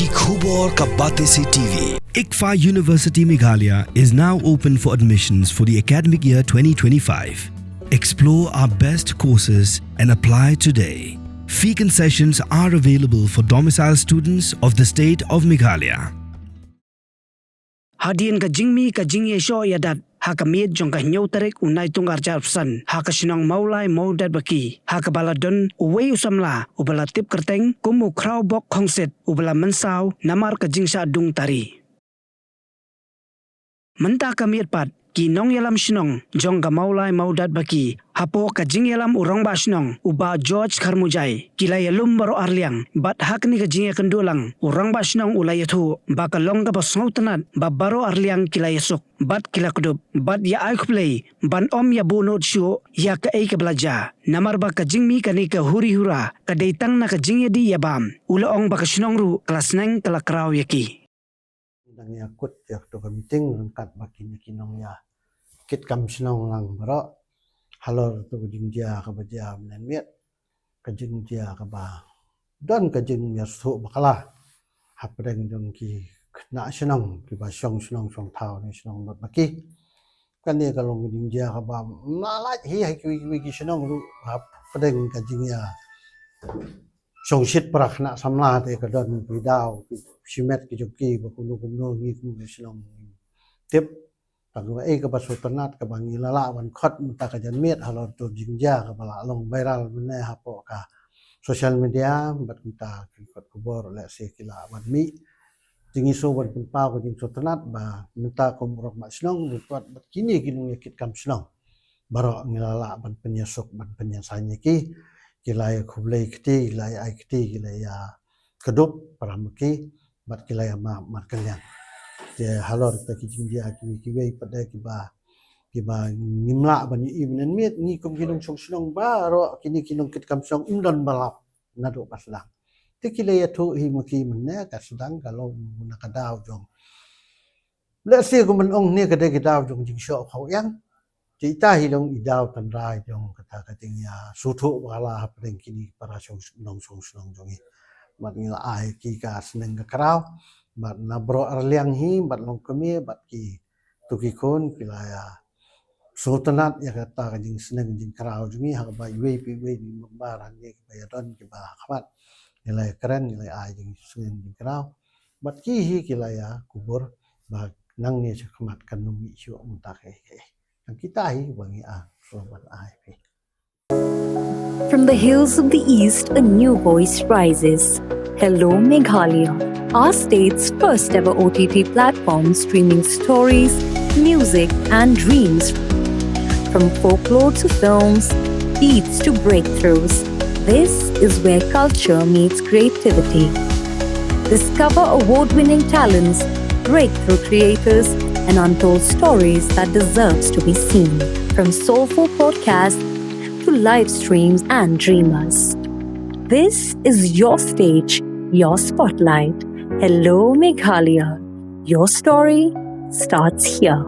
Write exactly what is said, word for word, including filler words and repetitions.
Khubor ka Batesi T V. ICFAI University Meghalaya is now open for admissions for the academic year twenty twenty-five. Explore our best courses and apply today. Fee concessions are available for domicile students of the state of Meghalaya. Hadien ka jingmih ka jingïasoh ïadat ha ka miet jong ka hynñiew tarik u Naitung arhajar arphew san ha ka shnong Mawlai Mawdatbaki, ha kaba la don uwei u samla uba la tip kyrteng kum u Khraw Bok Khongsit, uba la mynsaw namar ka jingshah dung tari. Mynta ka miet pat, ki nongïalam shnong jong ka Mawlai Mawdatbaki, hapoh ka jingïalam u Rangbah Shnong u Bah George Kharmujai, ki la ïalum baroh arliang, bad ha kane ka jingïakynduh lang u Rangbah Shnong u la ïathuh ba ka long kaba sngewtynnat ba baroh arliang ki la ïasuk bad ki la kdup, bad ïa ai khublei ban ym ïa buh nud shuh ïa kaei kaba la jia, namar ba ka jingmih kane ka huri hura ka dei tang na ka jingïadih ïabam. U la ong ba ka shnong ruh ka la sneng ka la kraw ïa ki. Dang ïa kut ïa kato ka meeting ryngkat bad kine ki nongïakit kam shnong lang baroh halor kato ka jingjia kaba jia mynmiet, ka jingjia kaba don ka jingïathuh bakla hapdeng jong ki khynnah shnong kiba shong shnong shong thaw ne shnong Mawdatbaki. Kane ka long ka jingjia kaba ym lah lait hi ha kiwei kiwei ki shnong ruh hapdeng ka jingïa shongshit para khynnah samla te ka don ki daw ki shimet ki jong ki ba kumno kumno ngi kum ki shnong tip. Tang ba ei kaba sngewtynnat kaba ngi la lah ban khot mynta ka janmiet halor kato jingjia kaba la long viral mynne hapoh ka social media, bad mynta ki kot khubor lehse ki lah ban mih. Te ngi shu ban pynpaw ka jingsngewtynnat ba mynta kum u Rangbah Shnong ryngkat bad kine ki nongïakit kam shnong baroh ngi la lah ban pynïasuk ban pynïasain ïa ki. Ki la ïa khublei kti, ki la ïa ai kti, ki la ïa kdup para ma ki bad ki la ïa map markylliang. Te halor kita ki jingjia kiwei kiwei pat de kiba, kiba ngim lah ban ïohi mynmiet, ngi kum ki nongshong shnong baroh kine ki nongkit kam shnong ym don ba lap naduh ba sdang. Te ki la ïathuh hi ma ki mynne ka sdang ka long na ka daw jong, lehse kumban ong ne ka dei ka daw jong jingshoh phaw ïang. Te ita hi long i daw tynrai jong kata ka jingïasngewthuh bakla hapdeng kine para shong shnong shong shnong jong ngi. Bad ngi la ai ki ka sneng ka kraw bad na baroh arliang hi bad longkmie bad kito ki khun ki la ïa sngewtynnat ïa kata ka jingsneng jingkraw jong ngi ha kaba iwei pa iwei de member hangne kiba ïadon kiba ha khmat ngi la ïa kren ngi la ïa ai jingsneng jingkraw. Bad ki hi ki la ïa kubur ba nangne sha khmat kan ym mih shuh mynta kaei kaei. Tang kita hi ba ngi ïa sngewbha ai phi. From the hills of the East, a new voice rises. Hello, Meghalaya, our state's first ever O T T platform streaming stories, music, and dreams. From folklore to films, beats to breakthroughs, this is where culture meets creativity. Discover award winning talents, breakthrough creators, and untold stories that deserves to be seen. From soulful podcasts to live streams and dreamers. This is your stage, your spotlight. Hello, Meghalaya. Your story starts here.